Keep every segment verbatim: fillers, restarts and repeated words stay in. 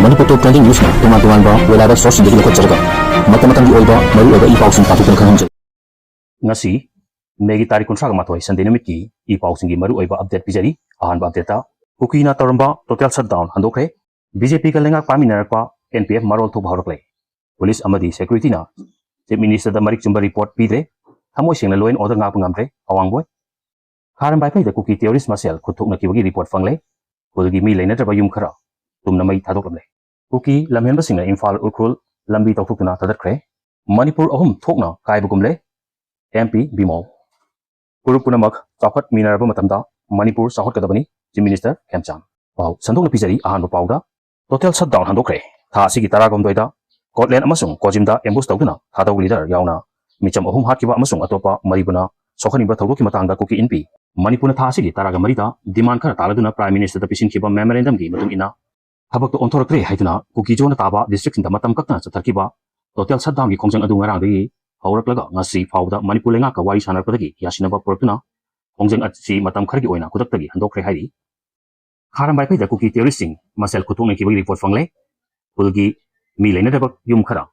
ꯃꯅꯤꯄꯨꯔ ꯇꯣꯞ trending ꯅ꯭ꯌꯨꯁꯅ ꯇꯣꯉꯥꯟ ꯇꯣꯉꯥꯟꯕ web ꯁꯣꯔꯁꯁꯤꯡꯗꯒꯤ ꯂꯧꯈꯠꯆꯔꯒ ꯃꯇꯝ ꯃꯇꯝꯒꯤ ꯑꯣꯏꯕ ꯃꯔꯨꯑꯣꯏꯕ ꯏ ꯄꯥꯎꯁꯤꯡ ꯄꯥꯊꯣꯛꯇꯨꯅ ꯈꯪꯍꯟꯖꯩ꯫ ꯉꯁꯤ ꯃꯦꯒꯤ ꯇꯥꯔꯤꯛ ꯀꯨꯟꯊ꯭ꯔꯥꯒ ꯃꯥꯊꯣꯏ, ꯁꯟꯗꯦ ꯅꯨꯃꯤꯠꯀꯤ ꯏ ꯄꯥꯎꯁꯤꯡꯒꯤ ꯃꯔꯨꯑꯣꯏꯕ ꯑꯞꯗꯦꯠ ꯄꯤꯖꯔꯤ꯫ ꯑꯍꯥꯟꯕ ꯑꯞꯗꯦꯠꯇ, ꯀꯨꯀꯤꯅ ꯇꯧꯔꯝꯕ ꯇꯣꯇꯦꯜ ꯁꯠꯗꯥꯎꯟ ꯍꯟꯗꯣꯛꯈ꯭ꯔꯦ꯫ ꯕꯤ ꯖꯦ ꯄꯤꯒ ꯂꯩꯉꯥꯛ ꯄꯥꯏꯃꯤꯟꯅꯔꯛꯄ ꯑꯦꯟ ꯄꯤ ꯑꯦꯐ ꯃꯔꯣꯜ ꯊꯣꯛꯄ ꯍꯧꯔꯛꯂꯦ꯫ ꯄꯨꯂꯤꯁ ꯑꯃꯗꯤ ꯁꯦꯀ꯭ꯌꯨꯔꯤꯇꯤꯅ ꯆꯤꯐ ꯃꯤꯅꯤꯁꯇꯔꯗ ꯃꯔꯤꯛ ꯆꯨꯝꯕ ꯔꯤꯄꯣꯔꯠ ꯄꯤꯗ꯭ꯔꯦ꯫ ꯊꯃꯣꯏ ꯁꯦꯡꯅ ꯂꯣ ꯑꯦꯟ ꯑꯣꯔꯗꯔ ꯉꯥꯛꯄ ꯉꯝꯗ꯭ꯔꯦ꯫ ꯑꯋꯥꯡꯕꯣꯏ꯫ ꯈꯥꯔꯝꯕꯥꯏ ꯐꯩꯗ ꯀꯨꯀꯤ ꯇꯦꯔꯣꯔꯤꯁ ꯃꯁꯦꯜ ꯈꯨꯠ ꯊꯣꯛꯅꯈꯤꯕꯒꯤ ꯔꯤꯄꯣꯔꯠ ꯐꯪꯂꯦ꯫ ꯈꯨꯜꯒꯤ ꯃꯤ ꯂꯩꯅꯗ꯭ꯔꯕ ꯌꯨꯝ ꯈꯔ ꯇꯨꯝꯅ ꯃꯩ ꯊꯥꯗꯣꯛꯂꯝꯂꯦ꯫ ꯀꯨꯀꯤ ꯂꯝꯍꯦꯟꯕꯁꯤꯡꯅ ꯏꯝꯐꯥꯜ ꯎꯈ꯭ꯔꯨꯜ ꯂꯝꯕꯤ ꯇꯧꯊꯣꯛꯇꯨꯅ ꯊꯥꯗꯠꯈ꯭ꯔꯦ꯫ ꯃꯅꯤꯄꯨꯔ ꯑꯍꯨꯝ ꯊꯣꯛꯅ ꯀꯥꯏꯕꯒꯨꯝꯂꯦ꯫ M P Bimol. ꯐꯨꯔꯨꯞ ꯄꯨꯝꯅꯃꯛ ꯆꯥꯎꯈꯠꯃꯤꯟꯅꯔꯕ ꯃꯇꯝꯗ ꯃꯅꯤꯄꯨꯔ ꯆꯥꯎꯈꯠꯀꯗꯕꯅꯤ, ꯆꯤꯐ ꯃꯤꯅꯤꯁꯇꯔ ꯈꯦꯝꯆꯥꯟ꯫ ꯄꯥꯎ ꯁꯟꯗꯣꯛꯅ ꯄꯤꯖꯔꯤ꯫ ꯑꯍꯥꯟꯕ ꯄꯥꯎꯗ, ꯇꯣꯇꯦꯜ ꯁꯠꯗꯥꯎꯟ ꯍꯟꯗꯣꯛꯈ꯭ꯔꯦ꯫ ꯊꯥ ꯑꯁꯤꯒꯤ ꯇꯔꯥꯍꯨꯝꯗꯣꯏꯗ ꯀꯣꯠꯂꯦꯟ ꯑꯃꯁꯨꯡ ꯀꯣꯖꯤꯝꯗ ꯑꯦꯝꯕꯨꯁ ꯇꯧꯗꯨꯅ ꯊꯥꯗꯧ ꯂꯤꯗꯔ ꯌꯥꯎꯅ ꯃꯤꯆꯝ ꯑꯍꯨꯝ ꯍꯥꯠꯈꯤꯕ ꯑꯃꯁꯨꯡ ꯑꯇꯣꯞꯄ ꯃꯔꯤꯕꯨꯅ ꯁꯣꯛꯍꯟꯈꯤꯕ ꯊꯧꯗꯣꯛꯀꯤ ꯃꯇꯥꯡꯗ ꯀꯨꯀꯤ ꯏꯟꯄꯤ ꯃꯅꯤꯄꯨꯔꯅ ꯊꯥ ꯑꯁꯤꯒꯤ ꯇꯔꯥꯒ ꯃꯔꯤꯗ ꯗꯤꯃꯥꯟ ꯈꯔ ꯇꯥꯜꯂꯗꯨꯅ ꯄ꯭ꯔꯥꯏꯝ ꯃꯤꯅꯤꯁꯇꯔꯗ ꯄꯤꯁꯤꯟꯈꯤꯕ ꯃꯦꯃꯣꯔꯦꯟꯗꯝꯒꯤ ꯃꯇꯨꯡ ꯏꯟꯅ, ꯊꯕꯛꯇ ꯑꯣꯟꯊꯣꯔꯛꯇ꯭ꯔꯦ ꯍꯥꯏꯗꯨꯅ ꯀꯨꯀꯤ ꯖꯣꯟꯗ ꯇꯥꯕ ꯗꯤꯁꯇ꯭ꯔꯤꯛꯁꯤꯡꯗ ꯃꯇꯝ ꯀꯛꯇꯅ ꯆꯠꯊꯈꯤꯕ ꯇꯣꯇꯦꯜ ꯁꯠꯗꯥꯎꯟꯒꯤ ꯈꯣꯡꯖꯪ ꯑꯗꯨ ꯉꯔꯥꯡꯗꯒꯤ ꯍꯧꯔꯛꯂꯒ ꯉꯁꯤ ꯐꯥꯎꯕꯗ ꯃꯅꯤꯄꯨꯔ ꯂꯩꯉꯥꯛꯀ ꯋꯥꯔꯤ ꯁꯥꯟꯅꯔꯛꯄꯗꯒꯤ ꯌꯥꯁꯤꯟꯅꯕ ꯄꯨꯔꯛꯇꯨꯅ ꯈꯣꯡꯖꯪ ꯑꯁꯤ ꯃꯇꯝ ꯈꯔꯒꯤ ꯑꯣꯏꯅ ꯈꯨꯗꯛꯇꯒꯤ ꯍꯟꯗꯣꯛꯈ꯭ꯔꯦ ꯍꯥꯏꯔꯤ꯫ ꯈꯥꯔꯝꯕꯥꯏ ꯐꯩꯗ ꯀꯨꯀꯤ ꯇꯦꯔꯣꯔꯤꯁꯁꯤꯡ ꯃꯁꯦꯜ ꯈꯨꯠꯊꯣꯛꯅꯈꯤꯕꯒꯤ ꯔꯤꯄꯣꯔꯠ ꯐꯪꯂꯦ꯫ ꯈꯨꯜꯒꯤ ꯃꯤ ꯂꯩꯅꯗꯕ ꯌꯨꯝ ꯈꯔ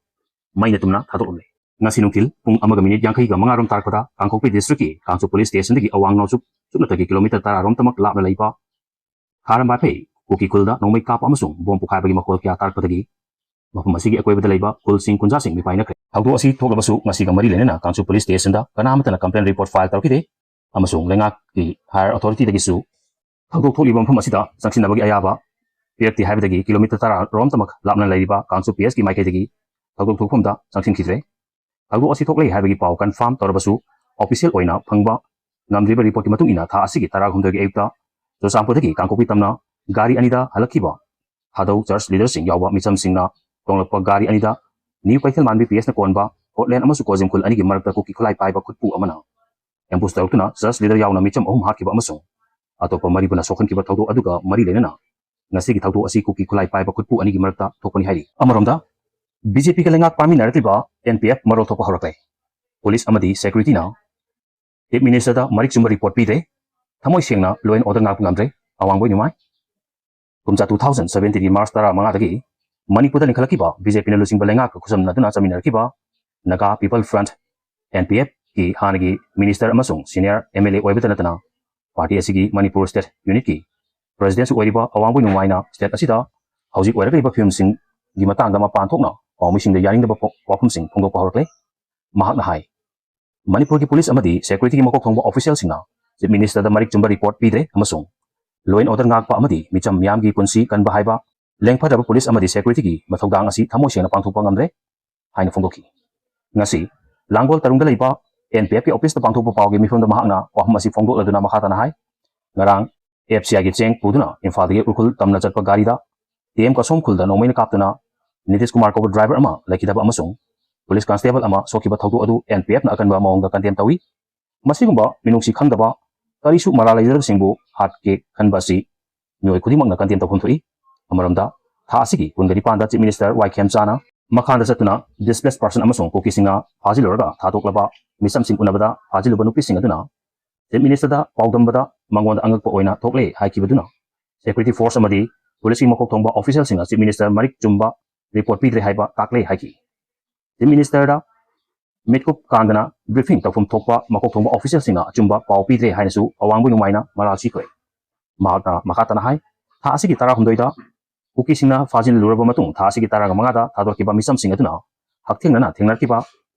ꯃꯩꯅ ꯇꯨꯝꯅ ꯊꯥꯗꯣꯛꯂꯝꯂꯦ꯫ ꯉꯁꯤ ꯅꯨꯡꯊꯤꯜ ꯄꯨꯡ ꯑꯃꯒ ꯃꯤꯅꯤꯠ ꯌꯥꯡꯈꯩꯒ ꯃꯉꯥ ꯔꯣꯝ ꯇꯥꯔꯛꯄꯗ ꯀꯥꯡꯄꯣꯛꯄꯤ ꯗꯤꯁꯇ꯭ꯔꯤꯛꯀꯤ ꯀꯥꯡꯆꯨ ꯄꯨꯂꯤꯁ ꯁ꯭ꯇꯦꯁꯟꯗꯒꯤ ꯑꯋꯥꯡ ꯅꯣꯡꯆꯨꯞ ꯆꯨꯞꯅꯇꯒꯤ ꯀꯤꯂꯣꯃꯤꯇꯔ ꯇꯔꯥ ꯔꯣꯝꯇꯃꯛ ꯂꯥꯞꯅ ꯂꯩꯕ ꯈꯥꯔꯝꯕꯥꯏ ꯐꯩ ꯀꯨꯀꯤ ꯈꯨꯜꯗ ꯅꯣꯡꯃꯩ ꯀꯥꯞꯄ ꯑꯃꯁꯨꯡ ꯕꯣꯝ ꯄꯣꯈꯥꯏꯕꯒꯤ ꯃꯈꯣꯜ ꯀꯌꯥ ꯇꯥꯔꯛꯄꯗꯒꯤ ꯃꯐꯝ ꯑꯁꯤꯒꯤ ꯑꯀꯣꯏꯕꯗ ꯂꯩꯕ ꯈꯨꯜꯁꯤꯡ ꯀꯨꯟꯖꯥꯁꯤꯡ ꯃꯤꯄꯥꯏꯅꯈ꯭ꯔꯦ꯫ ꯊꯧꯗꯣꯛ ꯑꯁꯤ ꯊꯣꯛꯂꯕꯁꯨ ꯉꯁꯤꯒ ꯃꯔꯤ ꯂꯩꯅꯅ ꯀꯥꯡꯆꯨ ꯄꯨꯂꯤꯁ ꯁ꯭ꯇꯦꯁꯟꯗ ꯀꯅꯥ ꯑꯃꯠꯇꯅ ꯀꯝꯄ꯭ꯂꯦꯟ ꯔꯤꯄꯣꯔꯠ ꯐꯥꯏꯜ ꯇꯧꯔꯛꯈꯤꯗꯦ ꯑꯃꯁꯨꯡ ꯂꯩꯉꯥꯛꯀꯤ ꯍꯥꯌꯔ ꯑꯣꯊꯣꯔꯤꯇꯤꯗꯒꯤꯁꯨ ꯊꯧꯗꯣꯛ ꯊꯣꯛꯂꯤꯕ ꯃꯐꯝ ꯑꯁꯤꯗ ꯆꯪꯁꯤꯟꯅꯕꯒꯤ ꯑꯌꯥꯕ ꯄꯤꯔꯛꯇꯦ ꯍꯥꯏꯕꯗꯒꯤ ꯀꯤꯂꯣꯃꯤꯇꯔ ꯇꯔꯥ ꯔꯣꯝꯇꯃꯛ ꯂꯥꯞꯅ ꯂꯩꯔꯤꯕ ꯀꯥꯡꯆꯨ ꯄꯤ ꯑꯦꯁꯀꯤ ꯃꯥꯏꯀꯩꯗꯒꯤ ꯊꯧꯗꯣꯛ ꯊꯣꯛꯐꯝꯗ ꯆꯪꯁꯤꯟꯈꯤꯗ꯭ꯔꯦ꯫ ꯊꯧꯗꯣꯛ ꯑꯁꯤ ꯊꯣꯛꯂꯦ ꯍꯥꯏꯕꯒꯤ ꯄꯥꯎ ꯀꯟꯐꯥꯔꯝ ꯇꯧꯔꯕꯁꯨ ꯑꯣꯐꯤꯁꯤꯌꯦꯜ ꯑꯣꯏꯅ ꯐꯪꯕ ꯉꯝꯗ꯭ꯔꯤꯕ ꯔꯤꯄꯣꯔꯠꯀꯤ ꯃꯇꯨꯡ ꯏꯟꯅ ꯊꯥ ꯑꯁꯤꯒꯤ ꯇꯔꯥꯍꯨꯝꯗꯣꯏꯒꯤ ꯑꯌꯨꯛꯇ ꯆꯨꯔꯆꯥꯟꯄꯨꯔꯗꯒꯤ ꯀꯥꯡꯄꯣꯛꯄꯤ ꯇꯝꯅ ꯒꯥꯔꯤ ꯑꯅꯤꯗ ꯍꯜꯂꯛꯈꯤꯕ ꯊꯥꯗꯧ ꯆꯔꯆ ꯂꯤꯗꯔꯁꯤꯡ ꯌꯥꯎꯕ ꯃꯤꯆꯝꯁꯤꯡꯅ ꯇꯣꯡꯂꯛꯄ ꯒꯥꯔꯤ ꯑꯅꯤꯗ ꯅ꯭ꯌꯨ ꯀꯩꯊꯦꯜ ꯃꯥꯟꯕꯤ ꯄꯤ ꯑꯦꯁꯅ ꯀꯣꯟꯕ ꯀꯣꯠꯂꯦꯟ ꯑꯃꯁꯨꯡ ꯀꯣꯖꯤꯝ ꯈꯨꯜ ꯑꯅꯤꯒꯤ ꯃꯔꯛꯇ ꯀꯨꯀꯤ ꯈꯨꯠꯂꯥꯏ ꯄꯥꯏꯕ ꯈꯨꯠꯄꯨ ꯑꯃꯅ ꯑꯦꯝꯕꯨꯁ ꯇꯧꯔꯛꯇꯨꯅ ꯆꯔꯆ ꯂꯤꯗꯔ ꯌꯥꯎꯅ ꯃꯤꯆꯝ ꯑꯍꯨꯝ ꯍꯥꯠꯈꯤꯕ ꯑꯃꯁꯨꯡ ꯑꯇꯣꯞꯄ ꯃꯔꯤꯕꯨꯅ ꯁꯣꯛꯍꯟꯈꯤꯕ ꯊꯧꯗꯣꯛ ꯑꯗꯨꯒ ꯃꯔꯤ ꯂꯩꯅꯅ ꯉꯁꯤꯒꯤ ꯊꯧꯗꯣꯛ ꯑꯁꯤ ꯀꯨꯀꯤ ꯈꯨꯠꯂꯥꯏ ꯄꯥꯏꯕ ꯈꯨꯠꯄꯨ ꯑꯅꯤꯒꯤ ꯃꯔꯛꯇ ꯊꯣꯛꯄꯅꯤ ꯍꯥꯏꯔꯤ꯫ ꯑꯃꯔꯣꯝꯗ, ꯕꯤ ꯖꯦ ꯄꯤꯒ ꯂꯩꯉꯥꯛ ꯄꯥꯏꯃꯤꯟꯅꯔꯛꯂꯤꯕ ꯑꯦꯟ ꯄꯤ ꯑꯦꯐ ꯃꯔꯣꯜ ꯊꯣꯛꯄ ꯍꯧꯔꯛꯂꯦ꯫ ꯄꯨꯂꯤꯁ ꯑꯃꯗꯤ ꯁꯦꯀ꯭ꯌꯨꯔꯤꯇꯤꯅ ꯆꯤꯐ ꯃꯤꯅꯤꯁꯇꯔꯗ ꯃꯔꯤꯛ ꯆꯨꯝꯕ ꯔꯤꯄꯣꯔꯠ ꯄꯤꯗ꯭ꯔꯦ꯫ ꯊꯃꯣꯏ ꯁꯦꯡꯅ ꯂꯣ ꯑꯦꯟ ꯑꯣꯔꯗꯔ ꯉꯥꯛꯄ ꯉꯝꯗ꯭ꯔꯦ꯫ ꯑꯋꯥꯡꯕꯣꯏ ꯅꯨꯡꯉꯥꯏ꯫ ꯀꯨꯝꯖꯥ two thousand seventeen ꯒꯤ March ꯇꯔꯥꯃꯉꯥꯗꯒꯤ ꯃꯅꯤꯄꯨꯔꯗ ꯂꯤꯡꯈꯠꯂꯛꯈꯤꯕ BJPꯅ ꯂꯨꯆꯤꯡꯕ ꯂꯩꯉꯥꯛꯀ ꯈꯨꯠꯁꯝꯅꯗꯨꯅ ꯆꯠꯃꯤꯟꯅꯔꯛꯈꯤꯕ Naga People Front, NPFꯀꯤ ꯍꯥꯟꯅꯒꯤ minister ꯑꯃꯁꯨꯡ senior MLA ꯑꯣꯏꯕꯇ ꯅꯠꯇꯅ party ꯑꯁꯤꯒꯤ ꯃꯅꯤꯄꯨꯔ state unitꯀꯤ presidentꯁꯨ ꯑꯣꯏꯔꯤꯕ ꯑꯋꯥꯡꯕꯣꯏ ꯅꯣꯡꯃꯥꯏꯅ state ꯑꯁꯤꯗ ꯍꯧꯖꯤꯛ ꯑꯣꯏꯔꯛꯂꯤꯕ ꯐꯤꯕꯝꯁꯤꯡꯒꯤ ꯃꯇꯥꯡꯗ ꯃꯄꯥꯟ ꯊꯣꯛꯅ ꯄꯥꯎꯃꯤꯁꯤꯡꯗ ꯌꯥꯅꯤꯡꯗꯕ ꯐꯣ-, ꯋꯥꯐꯝꯁꯤꯡ ꯐꯣꯡꯗꯣꯛꯄ ꯍꯧꯔꯛꯂꯦ꯫ ꯃꯍꯥꯛꯅ ꯍꯥꯏ, ꯃꯅꯤꯄꯨꯔꯒꯤ ꯄꯨꯂꯤꯁ ꯑꯃꯗꯤ securityꯒꯤ ꯃꯀꯣꯛ ꯊꯣꯡꯕ officialꯁꯤꯡꯅ chief ministerꯗ ꯃꯔꯤꯛ ꯆꯨꯝꯕ report ꯄꯤꯗ꯭ꯔꯦ ꯑꯃꯁꯨꯡ law and order ꯉꯥꯛꯄ ꯑꯃꯗꯤ ꯃꯤꯆꯝ ꯃꯤꯌꯥꯝꯒꯤ ꯄꯨꯟꯁꯤ ꯀꯟꯕ ꯍꯥꯏꯕ ꯂꯦꯡꯐꯗ꯭ꯔꯕ ꯄꯨꯂꯤꯁ ꯑꯃꯗꯤ securityꯒꯤ ꯃꯊꯧꯗꯥꯡ ꯑꯁꯤ ꯊꯃꯣꯏ ꯁꯦꯡꯅ ꯄꯥꯡꯊꯣꯛꯄ ꯉꯝꯗ꯭ꯔꯦ ꯍꯥꯏꯅ ꯐꯣꯡꯗꯣꯛꯈꯤ꯫ ꯉꯁꯤ ꯂꯥꯡꯒꯣꯜ ꯇꯔꯨꯡꯗ ꯂꯩꯕ NPFꯀꯤ officeꯇ ꯄꯥꯡꯊꯣꯛꯄ ꯄꯥꯎꯒꯤ ꯃꯤꯐꯝꯗ ꯃꯍꯥꯛꯅ ꯋꯥꯐꯝ ꯑꯁꯤ ꯐꯣꯡꯗꯣꯛꯂꯗꯨꯅ ꯃꯈꯥ ꯇꯥꯅ ꯍꯥꯏ, ꯉꯔꯥꯡ FCIꯒꯤ ꯆꯦꯡ ꯄꯨꯗꯨꯅ ꯏꯝꯐꯥꯜꯗꯒꯤ ꯎꯈ꯭ꯔꯨꯜ ꯇꯝꯅ ꯆꯠꯄ ꯒꯥꯔꯤꯗ TM ꯀꯁꯣꯝ ꯈꯨꯜꯗ ꯅꯣꯡꯃꯩꯅ ꯀꯥꯞꯇꯨꯅ ꯅꯤꯇꯤꯁ ꯀꯨꯃꯥꯔ ꯀꯧꯕ driver ꯑꯃ ꯂꯩꯈꯤꯗꯕ ꯑꯃꯁꯨꯡ police constable ꯑꯃ ꯁꯣꯛꯈꯤꯕ ꯊꯧꯗꯣꯛ ꯑꯗꯨ NPFꯅ ꯑꯀꯟꯕ ꯃꯑꯣꯡꯗ condemn ꯇꯧꯏ꯫ ꯃꯁꯤꯒꯨꯝꯕ ꯃꯤꯅꯨꯡꯁꯤ ꯈꯪꯗꯕ ꯀꯔꯤꯁꯨ ꯃꯔꯥꯜ ꯂꯩꯖꯗꯕꯁꯤꯡꯕꯨ ꯍꯥꯠꯀꯦ ꯈꯟꯕ ꯑꯁꯤ ꯃꯤꯑꯣꯏ ꯈꯨꯗꯤꯡꯃꯛꯅ condemn ꯇꯧꯐꯝ ꯊꯣꯛꯏ꯫ ꯑꯃꯔꯣꯝꯗ, ꯊꯥ ꯑꯁꯤꯒꯤ ꯀꯨꯟꯒ ꯅꯤꯄꯥꯟꯗ Chief Minister ꯋꯥꯏ ꯈꯦꯝꯆꯥꯅ ꯃꯈꯥꯗ ꯆꯠꯇꯨꯅ displaced person ꯑꯃꯁꯨꯡ ꯀꯨꯀꯤꯁꯤꯡꯅ ꯐꯥꯖꯤꯜꯂꯨꯔꯒ ꯊꯥꯗꯣꯛꯂꯕ ꯃꯤꯆꯝꯁꯤꯡ ꯎꯅꯕꯗ ꯐꯥꯖꯤꯜꯂꯨꯕ ꯅꯨꯄꯤꯁꯤꯡ ꯑꯗꯨꯅ Chief Ministerꯗ ꯄꯥꯎꯗꯝꯕꯗ ꯃꯉꯣꯟꯗ ꯑꯉꯛꯄ ꯑꯣꯏꯅ ꯊꯣꯛꯂꯦ ꯍꯥꯏꯈꯤꯕꯗꯨꯅ security force ꯑꯃꯗꯤ policeꯀꯤ ꯃꯀꯣꯛ ꯊꯣꯡꯕ officialꯁꯤꯡꯅ Chief Minister ꯃꯔꯤꯛ ꯆꯨꯝꯕ report ꯄꯤꯗ꯭ꯔꯦ ꯍꯥꯏꯕ ꯇꯥꯛꯂꯦ ꯍꯥꯏꯈꯤ꯫ Chief Ministerꯗ ꯃꯤꯠꯀꯨꯞ ꯀꯥꯟꯗꯅ briefing ꯇꯧꯐꯝ ꯊꯣꯛꯄ ꯃꯀꯣꯛ ꯊꯣꯡꯕ officialꯁꯤꯡꯅ ꯑꯆꯨꯝꯕ ꯄꯥꯎ ꯄꯤꯗ꯭ꯔꯦ ꯍꯥꯏꯅꯁꯨ ꯑꯋꯥꯡꯕ ꯅꯨꯡꯃꯥꯏꯅ ꯃꯔꯥꯜ ꯁꯤꯈ꯭ꯔꯦ꯫ ꯃꯍꯥꯛꯅ ꯃꯈꯥ ꯇꯥꯅ ꯍꯥꯏ, ꯊꯥ ꯑꯁꯤꯒꯤ ꯇꯔꯥꯍꯨꯝꯗꯣꯏꯗ ꯀꯨꯀꯤꯁꯤꯡꯅ ꯐꯥꯖꯤꯜꯂꯨꯔꯕ ꯃꯇꯨꯡ ꯊꯥ ꯑꯁꯤꯒꯤ ꯇꯔꯥꯒ ꯃꯉꯥꯗ ꯊꯥꯗꯣꯔꯛꯈꯤꯕ ꯃꯤꯆꯝꯁꯤꯡ ꯑꯗꯨꯅ ꯍꯛꯊꯦꯡꯅꯅ ꯊꯦꯡꯅꯔꯛꯈꯤꯕ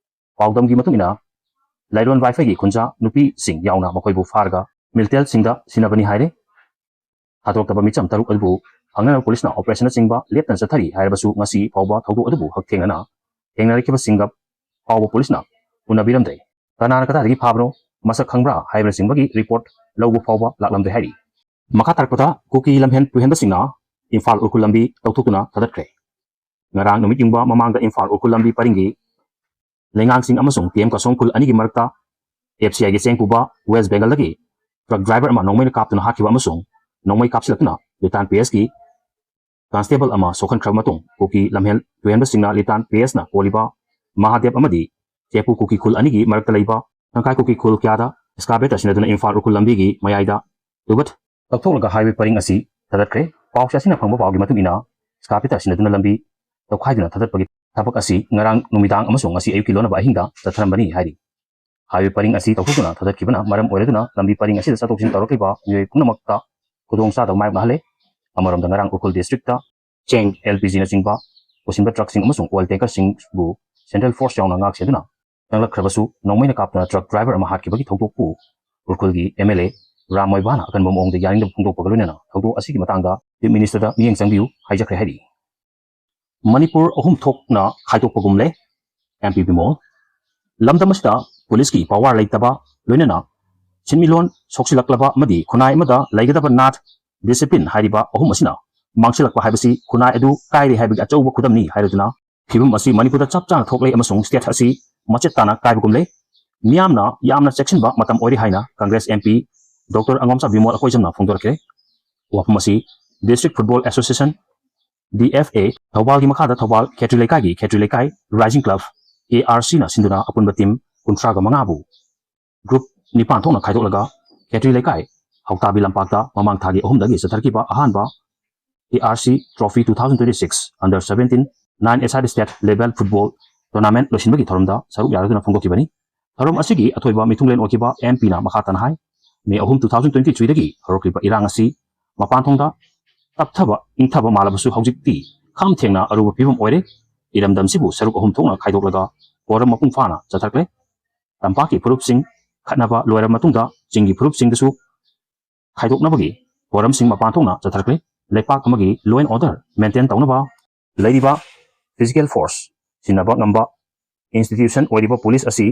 ꯄꯥꯎꯗꯝꯒꯤ ꯃꯇꯨꯡ ꯏꯟꯅ ꯂꯥꯏꯔꯣꯟ ꯋꯥꯏꯐꯩꯒꯤ ꯈꯨꯟꯖꯥ ꯅꯨꯄꯤꯁꯤꯡ ꯌꯥꯎꯅ ꯃꯈꯣꯏꯕꯨ ꯐꯥꯔꯒ ꯃꯤꯂꯤꯇꯦꯜꯁꯤꯡꯗ ꯁꯤꯟꯅꯕꯅꯤ ꯍꯥꯏꯔꯦ꯫ ꯊꯥꯗꯣꯔꯛꯇꯕ ꯃꯤꯆꯝ ꯇꯔꯨꯛ ꯑꯗꯨꯕꯨ ꯐꯪꯅꯅꯕ ꯄꯨꯂꯤꯁꯅ operation ꯆꯤꯡꯕ ꯂꯦꯞꯇꯅ ꯆꯠꯊꯔꯤ ꯍꯥꯏꯔꯕꯁꯨ ꯉꯁꯤ ꯐꯥꯎꯕ ꯊꯧꯗꯣꯛ ꯑꯗꯨꯕꯨ ꯍꯛꯊꯦꯡꯅꯅ ꯊꯦꯡꯅꯔꯛꯈꯤꯕꯁꯤꯡꯒ ꯐꯥꯎꯕ ꯄꯨꯂꯤꯁꯅ ꯎꯅꯕꯤꯔꯝꯗ꯭ꯔꯦ꯫ ꯀꯅꯥꯅ ꯀꯗꯥꯏꯗꯒꯤ ꯐꯥꯕꯅꯣ, ꯃꯁꯛ ꯈꯪꯕ꯭ꯔꯥ ꯍꯥꯏꯕꯅꯆꯤꯡꯕꯒꯤ report ꯂꯧꯕ ꯐꯥꯎꯕ ꯂꯥꯛꯂꯝꯗ꯭ꯔꯦ ꯍꯥꯏꯔꯤ꯫ ꯃꯈꯥ ꯇꯥꯔꯛꯄꯗ ꯀꯨꯀꯤ ꯂꯝꯍꯦꯟ ꯇꯨꯍꯦꯟꯕꯁꯤꯡꯅ ꯏꯝꯐꯥꯜ ꯎꯈ꯭ꯔꯨꯜ ꯂꯝꯕꯤ ꯇꯧꯊꯣꯛꯇꯨꯅ ꯊꯥꯗꯠꯈ꯭ꯔꯦ꯫ ꯉꯔꯥꯡ ꯅꯨꯃꯤꯠ ꯌꯨꯡꯕ ꯃꯃꯥꯡꯗ ꯏꯝꯐꯥꯜ ꯎꯈ꯭ꯔꯨꯜ ꯂꯝꯕꯤ ꯄꯔꯤꯡꯒꯤ ꯂꯩꯉꯥꯡꯁꯤꯡ ꯑꯃꯁꯨꯡ TM ꯀꯁꯣꯝ ꯈꯨꯜ ꯑꯅꯤꯒꯤ ꯃꯔꯛꯇ FCIꯒꯤ ꯆꯦꯡ ꯄꯨꯕ West Bengalꯗꯒꯤ truck driver ꯑꯃ ꯅꯣꯡꯃꯩꯅ ꯀꯥꯞꯇꯨꯅ ꯍꯥꯠꯈꯤꯕ ꯑꯃꯁꯨꯡ ꯅꯣꯡꯃꯩ ꯀꯥꯞꯁꯤꯜꯂꯛꯇꯨꯅ ꯂꯤꯇꯥꯟ PSꯀꯤ constable ꯑꯃ ꯁꯣꯛꯍꯟꯈ꯭ꯔꯕ ꯃꯇꯨꯡ ꯀꯨꯀꯤ ꯂꯝꯍꯦꯟ ꯇꯨꯍꯦꯟꯕꯁꯤꯡꯅ ꯂꯤꯇꯥꯟ PSꯅ ꯀꯣꯜꯂꯤꯕ ꯃꯍꯥꯗꯦꯕ ꯑꯃꯗꯤ ꯆꯦꯄꯨ ꯀꯨꯀꯤ ꯈꯨꯜ ꯑꯅꯤꯒꯤ ꯃꯔꯛꯇ ꯂꯩꯕ ꯊꯪꯈꯥꯏ ꯀꯨꯀꯤ ꯈꯨꯜ ꯀꯌꯥꯗ excavator ꯁꯤꯖꯤꯟꯅꯗꯨꯅ ꯏꯝꯐꯥꯜ ꯎꯈ꯭ꯔꯨꯜ ꯂꯝꯕꯤꯒꯤ ꯃꯌꯥꯏꯗ ꯇꯨꯕꯠ ꯀꯛꯊꯣꯛꯂꯒ highway ꯄꯔꯤꯡ ꯑꯁꯤ ꯊꯥꯗꯠꯈ꯭ꯔꯦ꯫ ꯄꯥꯎꯁꯦ ꯑꯁꯤꯅ ꯐꯪꯕ ꯄꯥꯎꯒꯤ ꯃꯇꯨꯡ ꯏꯟꯅ, ꯁ꯭ꯀꯥꯄꯤꯇꯔ ꯁꯤꯟꯅꯗꯨꯅ ꯂꯝꯕꯤ ꯇꯧꯈꯥꯏꯗꯨꯅ ꯊꯥꯗꯠꯄꯒꯤ ꯊꯕꯛ ꯑꯁꯤ ꯉꯔꯥꯡ ꯅꯨꯃꯤꯗꯥꯡ ꯑꯃꯁꯨꯡ ꯉꯁꯤ ꯑꯌꯨꯛꯀꯤ ꯂꯣꯟꯅꯕ ꯑꯍꯤꯡꯗ ꯆꯠꯊꯔꯝꯕꯅꯤ ꯍꯥꯏꯔꯤ꯫ ꯍꯥꯏꯋꯦ ꯄꯔꯤꯡ ꯑꯁꯤ ꯇꯧꯊꯣꯛꯇꯨꯅ ꯊꯥꯗꯠꯈꯤꯕꯅ ꯃꯔꯝ ꯑꯣꯏꯔꯗꯨꯅ ꯂꯝꯕꯤ ꯄꯔꯤꯡ ꯑꯁꯤꯗ ꯆꯠꯊꯣꯛ ꯆꯠꯁꯤꯟ ꯇꯧꯔꯛꯂꯤꯕ ꯃꯤꯑꯣꯏ ꯄꯨꯝꯅꯃꯛꯇ ꯈꯨꯗꯣꯡꯆꯥꯗꯕ ꯃꯥꯌꯣꯛꯅꯍꯜꯂꯦ꯫ ꯑꯃꯔꯣꯝꯗ, ꯉꯔꯥꯡ ꯎꯈ꯭ꯔꯨꯜ ꯗꯤꯁꯇ꯭ꯔꯤꯛꯇ ꯆꯦꯡ, ꯑꯦꯜ ꯄꯤ ꯖꯤꯅꯆꯤꯡꯕ ꯄꯨꯁꯤꯟꯕ ꯇ꯭ꯔꯛꯁꯤꯡ ꯑꯃꯁꯨꯡ ꯑꯣꯏꯜ ꯇꯦꯡꯀꯔꯁꯤꯡꯕꯨ ꯁꯦꯟꯇ꯭ꯔꯦꯜ ꯐꯣꯔꯁ ꯌꯥꯎꯅ ꯉꯥꯛ ꯁꯦꯟꯗꯨꯅ ꯆꯪꯂꯛꯈ꯭ꯔꯕꯁꯨ, ꯅꯣꯡꯃꯩꯅ ꯀꯥꯞꯇꯨꯅ ꯇ꯭ꯔꯛ ꯗ꯭ꯔꯥꯏꯚꯔ ꯑꯃ ꯍꯥꯠꯈꯤꯕꯒꯤ ꯊꯧꯗꯣꯛꯄꯨ ꯎꯈ꯭ꯔꯨꯜꯒꯤ ꯑꯦꯝ ꯑꯦꯜ ꯑꯦ ꯔꯥꯝ ꯃꯣꯏꯕꯥꯅ ꯑꯀꯟꯕ ꯃꯑꯣꯡꯗ ꯌꯥꯅꯤꯡꯗꯕ ꯐꯣꯡꯗꯣꯛꯄꯒ ꯂꯣꯏꯅꯅ ꯊꯧꯗꯣꯛ ꯑꯁꯤꯒꯤ ꯃꯇꯥꯡꯗ ꯆꯤꯐ ꯃꯤꯅꯤꯁꯇꯔꯗ ꯃꯤꯠꯌꯦꯡ ꯆꯪꯕꯤꯌꯨ ꯍꯥꯏꯖꯈ꯭ꯔꯦ ꯍꯥꯏꯔꯤ꯫ ꯃꯅꯤꯄꯨꯔ ꯑꯍꯨꯝ ꯊꯣꯛꯅ ꯈꯥꯏꯗꯣꯛꯄꯒꯨꯝꯂꯦ꯫ ꯑꯦꯝ ꯄꯤ ꯕꯤꯃꯣꯜ, ꯂꯝꯗꯝ ꯑꯁꯤꯗ ꯄꯨꯂꯤꯁꯀꯤ ꯄꯋꯥꯔ ꯂꯩꯇꯕ, ꯂꯣꯏꯅꯅ ꯁꯤꯟꯃꯤꯠꯂꯣꯟ ꯁꯣꯛꯆꯤꯜꯂꯛꯂꯕ ꯑꯃꯗꯤ ꯈꯨꯟꯅꯥꯏ ꯑꯃꯗ ꯂꯩꯒꯗꯕ ꯅꯥꯠ, ꯗꯤꯁꯤꯄ꯭ꯂꯤꯟ ꯍꯥꯏꯔꯤꯕ ꯑꯍꯨꯝ ꯑꯁꯤꯅ ꯃꯥꯡꯁꯤꯜꯂꯛꯄ ꯍꯥꯏꯕꯁꯤ ꯈꯨꯟꯅꯥꯏ ꯑꯗꯨ ꯀꯥꯏꯔꯦ ꯍꯥꯏꯕꯒꯤ ꯑꯆꯧꯕ ꯈꯨꯗꯝꯅꯤ ꯍꯥꯏꯔꯗꯨꯅ, ꯐꯤꯕꯝ ꯑꯁꯤ ꯃꯅꯤꯄꯨꯔꯗ ꯆꯞ ꯆꯥꯅ ꯊꯣꯛꯂꯦ ꯑꯃꯁꯨꯡ ꯁ꯭ꯇꯦꯠ ꯑꯁꯤ ꯃꯆꯦꯠ ꯇꯥꯅ ꯀꯥꯏꯕꯒꯨꯝꯂꯦ꯫ ꯃꯤꯌꯥꯝꯅ ꯌꯥꯝꯅ ꯆꯦꯛꯁꯤꯟꯕ ꯃꯇꯝ ꯑꯣꯏꯔꯦ ꯍꯥꯏꯅ Congress M P doctor Angomcha Bimol ꯑꯀꯣꯏꯖꯝꯅ ꯐꯣꯡꯗꯣꯔꯛꯈ꯭ꯔꯦ꯫ ꯋꯥꯐꯝ ꯑꯁꯤ district football association, D F A, ꯊꯧꯕꯥꯜꯒꯤ ꯃꯈꯥꯗ ꯊꯧꯕꯥꯜ ꯈꯦꯇ꯭ꯔꯤ ꯂꯩꯀꯥꯏꯒꯤ ꯈꯦꯇ꯭ꯔꯤ ꯂꯩꯀꯥꯏ ꯔꯥꯏꯖꯤꯡ ꯀ꯭ꯂꯕ, ꯑꯦ ꯑꯥꯔ ꯁꯤꯅ ꯁꯤꯟꯗꯨꯅ ꯑꯄꯨꯟꯕ ꯇꯤꯝ ꯀꯨꯟꯊ꯭ꯔꯥꯒ ꯃꯉꯥꯕꯨ ꯒ꯭ꯔꯨꯞ ꯅꯤꯄꯥꯟ ꯊꯣꯛꯅ ꯈꯥꯏꯗꯣꯛꯂꯒ ꯈꯦꯇ꯭ꯔꯤ ꯂꯩꯀꯥꯏ ꯍꯧꯇꯥꯕꯤ ꯂꯝꯄꯥꯛꯇ ꯃꯃꯥꯡ ꯊꯥꯒꯤ ꯑꯍꯨꯝꯗꯒꯤ ꯆꯠꯊꯔꯛꯈꯤꯕ ꯑꯍꯥꯟꯕ A R C Trophy two thousand twenty-six Under seventeen nine A-side State Level Football Tournament ꯂꯣꯏꯁꯤꯟꯕꯒꯤ ꯊꯧꯔꯝꯗ ꯁꯔꯨꯛ ꯌꯥꯔꯗꯨꯅ ꯐꯣꯡꯗꯣꯛꯈꯤꯕꯅꯤ꯫ ꯊꯧꯔꯝ ꯑꯁꯤꯒꯤ ꯑꯊꯣꯏꯕ ꯃꯤꯊꯨꯡꯂꯦꯟ ꯑꯣꯏꯈꯤꯕ ꯑꯦꯝ ꯄꯤꯅ ꯃꯈꯥ ꯇꯥꯅ ꯍꯥꯏ, ꯃꯦ ꯑꯍꯨꯝ, two thousand twenty-three ꯗꯒꯤ ꯍꯧꯔꯛꯂꯤꯕ ꯏꯔꯥꯡ ꯑꯁꯤ ꯃꯄꯥꯟ ꯊꯣꯡꯗ ꯇꯞꯊꯕ, ꯏꯪꯊꯕ ꯃꯥꯜꯂꯕꯁꯨ ꯍꯧꯖꯤꯛꯇꯤ ꯈꯝ ꯊꯦꯡꯅ ꯑꯔꯨꯕ ꯐꯤꯕꯝ ꯑꯣꯏꯔꯦ꯫ ꯏꯔꯝꯗꯝꯁꯤꯕꯨ ꯁꯔꯨꯛ ꯑꯍꯨꯝ ꯊꯣꯛꯅ ꯈꯥꯏꯗꯣꯛꯂꯒ ꯄꯣꯔꯝ ꯃꯄꯨꯡ ꯐꯥꯅ ꯆꯠꯊꯈ꯭ꯔꯦ꯫ ꯇꯝꯄꯥꯛꯀꯤ ꯐꯨꯔꯨꯞꯁꯤꯡ ꯈꯠꯅꯕ ꯂꯣꯏꯔꯕ ꯃꯇꯨꯡꯗ ꯆꯤꯡꯒꯤ ꯐꯨꯔꯨꯞꯁꯤꯡꯗꯁꯨ ꯈꯥꯏꯗꯣꯛꯅꯕꯒꯤ ꯄꯣꯔꯝꯁꯤꯡ ꯃꯄꯥꯟ ꯊꯣꯛꯅ ꯆꯠꯊꯔꯛꯂꯦ꯫ ꯂꯩꯄꯥꯛ ꯑꯃꯒꯤ law and order maintain ꯇꯧꯅꯕ ꯂꯩꯔꯤꯕ physical force ꯁꯤꯟꯅꯕ ꯉꯝꯕ institution ꯑꯣꯏꯔꯤꯕ ꯄꯨꯂꯤꯁ ꯑꯁꯤ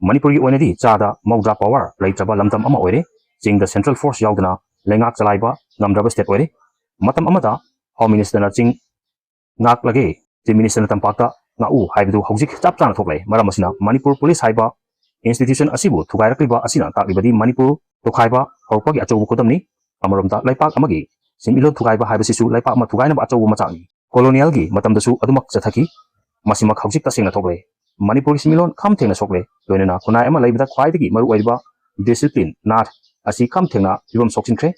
ꯃꯅꯤꯄꯨꯔꯒꯤ ꯑꯣꯏꯅꯗꯤ ꯆꯥꯗ ꯃꯧꯗ꯭ꯔꯥ power ꯂꯩꯇ꯭ꯔꯕ ꯂꯝꯗꯝ ꯑꯃ ꯑꯣꯏꯔꯦ꯫ ꯆꯤꯡꯗ central force ꯌꯥꯎꯗꯅ ꯂꯩꯉꯥꯛ ꯆꯂꯥꯏꯕ ꯉꯝꯗ꯭ꯔꯕ state ꯑꯣꯏꯔꯦ꯫ ꯃꯇꯝ ꯑꯃꯗ Home Ministerꯅ ꯆꯤꯡ ꯉꯥꯛꯂꯒꯦ, Chief Ministerꯅ ꯇꯝꯄꯥꯛꯇ ꯉꯥꯛꯎ ꯍꯥꯏꯕꯗꯨ ꯍꯧꯖꯤꯛ ꯆꯞ ꯆꯥꯅ ꯊꯣꯛꯂꯦ꯫ ꯃꯔꯝ ꯑꯁꯤꯅ ꯃꯅꯤꯄꯨꯔ ꯄꯨꯂꯤꯁ ꯍꯥꯏꯕ institution ꯑꯁꯤꯕꯨ ꯊꯨꯒꯥꯏꯔꯛꯂꯤꯕ ꯑꯁꯤꯅ ꯇꯥꯛꯂꯤꯕꯗꯤ ꯃꯅꯤꯄꯨꯔ ꯇꯣꯈꯥꯏꯕ ꯍꯧꯔꯛꯄꯒꯤ ꯑꯆꯧꯕ ꯈꯨꯗꯝꯅꯤ꯫ ꯑꯃꯔꯣꯝꯗ ꯂꯩꯄꯥꯛ ꯑꯃꯒꯤ ꯁꯤꯟꯃꯤꯠꯂꯣꯟ ꯊꯨꯒꯥꯏꯕ ꯍꯥꯏꯕꯁꯤꯁꯨ ꯂꯩꯄꯥꯛ ꯑꯃ ꯊꯨꯒꯥꯏꯅꯕ ꯑꯆꯧꯕ ꯃꯆꯥꯛꯅꯤ꯫ Colonialꯒꯤ ꯃꯇꯝꯗꯁꯨ ꯑꯗꯨꯃꯛ ꯆꯠꯊꯈꯤ꯫ ꯃꯁꯤꯃꯛ ꯍꯧꯖꯤꯛ ꯇꯁꯦꯡꯅ ꯊꯣꯛꯂꯦ꯫ ꯃꯅꯤꯄꯨꯔꯒꯤ ꯁꯤꯟꯃꯤꯠꯂꯣꯟ ꯈꯝ ꯊꯦꯡꯅ ꯁꯣꯛꯂꯦ꯫ ꯂꯣꯏꯅꯅ ꯈꯨꯟꯅꯥꯏ ꯑꯃ ꯂꯩꯕꯗ ꯈ꯭ꯋꯥꯏꯗꯒꯤ ꯃꯔꯨꯑꯣꯏꯔꯤꯕ discipline, ꯅꯥꯠ ꯑꯁꯤ ꯈꯝ ꯊꯦꯡꯅ ꯐꯤꯕꯝ ꯁꯣꯛꯆꯤꯟꯈ꯭ꯔꯦ꯫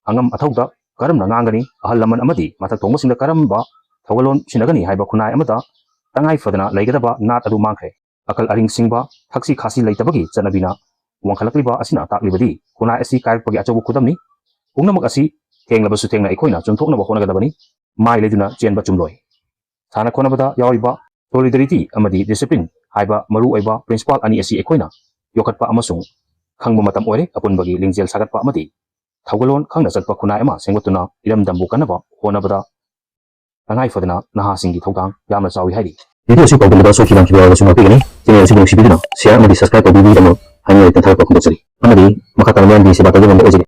ꯑꯉꯝ ꯑꯊꯧꯗ ꯀꯔꯝꯅ ꯉꯥꯡꯒꯅꯤ, ꯑꯍꯜ ꯂꯃꯟ ꯑꯃꯗꯤ ꯃꯊꯛ ꯊꯣꯡꯕꯁꯤꯡꯗ ꯀꯔꯝꯕ ꯊꯧꯒꯜꯂꯣꯟ ꯁꯤꯟꯅꯒꯅꯤ ꯍꯥꯏꯕ ꯈꯨꯟꯅꯥꯏ ꯑꯃꯗ ꯇꯉꯥꯏ ꯐꯗꯅ ꯂꯩꯒꯗꯕ ꯅꯥꯠ ꯑꯗꯨ ꯃꯥꯡꯈ꯭ꯔꯦ꯫ ꯑꯀꯜ ꯑꯔꯤꯡ ꯁꯤꯡꯕ, ꯊꯛꯁꯤ ꯈꯥꯁꯤ ꯂꯩꯇꯕꯒꯤ ꯆꯠꯅꯕꯤꯅ ꯋꯥꯡꯈꯠꯂꯛꯂꯤꯕ ꯑꯁꯤꯅ ꯇꯥꯛꯂꯤꯕꯗꯤ ꯈꯨꯟꯅꯥꯏ ꯑꯁꯤ ꯀꯥꯏꯔꯛꯄꯒꯤ ꯑꯆꯧꯕ ꯈꯨꯗꯝꯅꯤ꯫ ꯄꯨꯝꯅꯃꯛ ꯑꯁꯤ ꯊꯦꯡꯂꯕꯁꯨ ꯊꯦꯡꯅ ꯑꯩꯈꯣꯏꯅ ꯆꯨꯝꯊꯣꯛꯅꯕ ꯍꯣꯠꯅꯒꯗꯕꯅꯤ꯫ ꯃꯥꯏ ꯂꯩꯗꯨꯅ ꯆꯦꯟꯕ ꯆꯨꯝꯂꯣꯏ꯫ ꯁꯥꯟꯅ ꯈꯣꯠꯅꯕꯗ ꯌꯥꯎꯔꯤꯕ solidarity ꯑꯃꯗꯤ discipline ꯍꯥꯏꯕ ꯃꯔꯨꯑꯣꯏꯕ principle ꯑꯅꯤ ꯑꯁꯤ ꯑꯩꯈꯣꯏꯅ ꯌꯣꯛꯈꯠꯄ ꯑꯃꯁꯨꯡ ꯈꯪꯕ ꯃꯇꯝ ꯑꯣꯏꯔꯦ꯫ ꯑꯄꯨꯟꯕꯒꯤ ꯂꯤꯡꯖꯦꯜ ꯁꯥꯒꯠꯄ ꯑꯃꯗꯤ ꯊꯧꯒꯜꯂꯣꯟ ꯈꯪꯅ ꯆꯠꯄ ꯈꯨꯟꯅꯥꯏ ꯑꯃ ꯁꯦꯝꯒꯠꯇꯨꯅ ꯏꯔꯝꯗꯝꯕꯨ ꯀꯟꯅꯕ ꯍꯣꯠꯅꯕꯗ ꯇꯉꯥꯏ ꯐꯗꯅ ꯅꯍꯥꯁꯤꯡꯒꯤ ꯊꯧꯗꯥꯡ ꯌꯥꯝꯅ ꯆꯥꯎꯏ ꯍꯥꯏꯔꯤ꯫ Video ꯑꯁꯤ ꯄꯥꯎꯗꯝꯕꯗ ꯁꯣꯏꯈꯤ ꯂꯥꯟꯈꯤꯕ ꯌꯥꯎꯔꯕꯁꯨ ꯉꯥꯛꯄꯤꯒꯅꯤ꯫ Channel ꯑꯁꯤꯕꯨ ꯅꯨꯡꯁꯤꯕꯤꯗꯨꯅ share ꯑꯃꯗꯤ subscribe ꯇꯧꯕꯤꯕꯒꯤꯗꯃꯛ ꯍꯥꯏꯅꯤꯡꯉꯥꯏ ꯂꯩꯇꯅ ꯊꯥꯒꯠꯄ ꯐꯣꯡꯗꯣꯛꯆꯔꯤ꯫ ꯑꯃꯗꯤ ꯃꯈꯥ ꯇꯥꯅ ꯃꯤꯌꯥꯝꯒꯤ ꯁꯦꯕꯥ ꯇꯧꯕ ꯉꯝꯕ ꯑꯣꯏꯖꯒꯦ꯫